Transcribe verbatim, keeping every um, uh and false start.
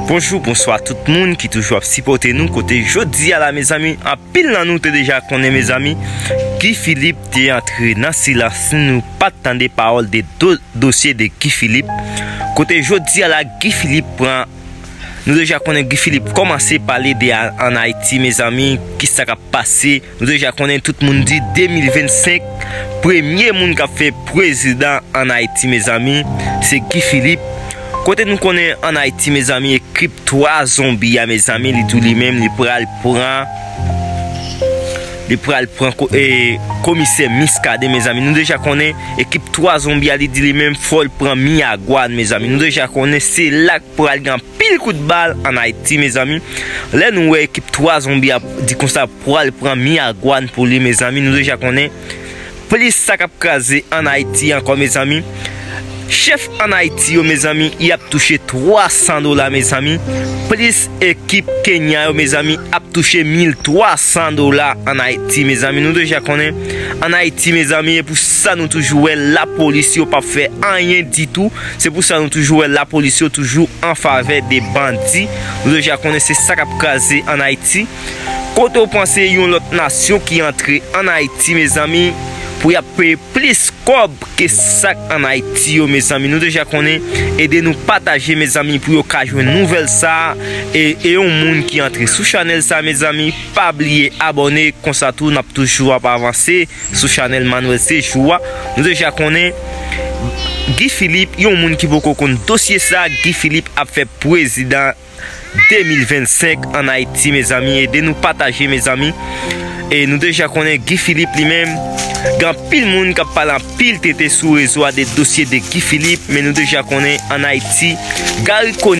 Bonjou, bonswa tout moun ki toujou ap sipòte nou. Kote jodi a la, mezanmi, anpil nan nou te deja konnen, mezanmi, Guy Philippe te antre nan silans, nou pa t tande pawòl de do-, dosye de Guy Philippe. Kote jodi a la, Guy Philippe pran, nou deja konnen Guy Philippe kòmanse pale de a-, ann Ayiti, mezanmi, kisa k ap pase. Nou deja konnen, tout moun di de mil vennsenk, premye moun k ap fè prezidan ann Ayiti, mezanmi, se Guy Philippe. Kote nou konnen ann Ayiti, mezanmi, ekip twa zonbi a, mezanmi, li di li menm li pral pran, li pral pran ko-, e, komisè Muscadin, mezanmi. Nou deja konnen ekip twa zonbi a, li di li menm fò l pran Miragwàn, mezanmi. Nou deja konnen se la k pral gen anpil kout bal ann Ayiti, mezanmi. Lè nou wè ekip twa zonbi a di konsa pral pran Miragwàn pou li, mezanmi, nou deja konnen plis sa k ap kraze ann Ayiti ankò, mezanmi. Chèf ann Ayiti yo, mezanmi, y ap touche twa san dola, mezanmi. Plis ekip Kenya yo, mezanmi, ap touche mil twa san dola ann Ayiti, mezanmi. Nou deja konnen ann Ayiti, mezanmi, e pou sa nou toujou wè lapolis yo p ap fè anyen ditou. Se pou sa nou toujou wè lapolis yo toujou an favè de bandi. Nou deja konnen se sa k ap kraze ann Ayiti. Kote w panse yon lòt nasyon ki antre ann Ayiti, mezanmi, pou y ap peye plis kòb ke sa k ann Ayiti yo, mezanmi? Nou deja konnen, ede nou pataje, mezanmi, pou yo ka jwenn nouvèl sa a. E, e yon moun ki antre sou chanèl sa a, mezanmi, pa bliye abòne, konsa tou n ap toujou ap avanse sou chanèl Manuel Sejou a. Nou deja konnen Guy Philippe, yon moun ki poko konn dosye sa, Guy Philippe ap fè prezidan de mil vennsenk ann Ayiti, mezanmi. Ede nou pataje, mezanmi. E nou deja konnen Guy Philippe li menm, gen anpil moun k ap pale anpil tete sou rezo a de dosye de Guy Philippe, men nou deja konnen ann Ayiti, Garry Conille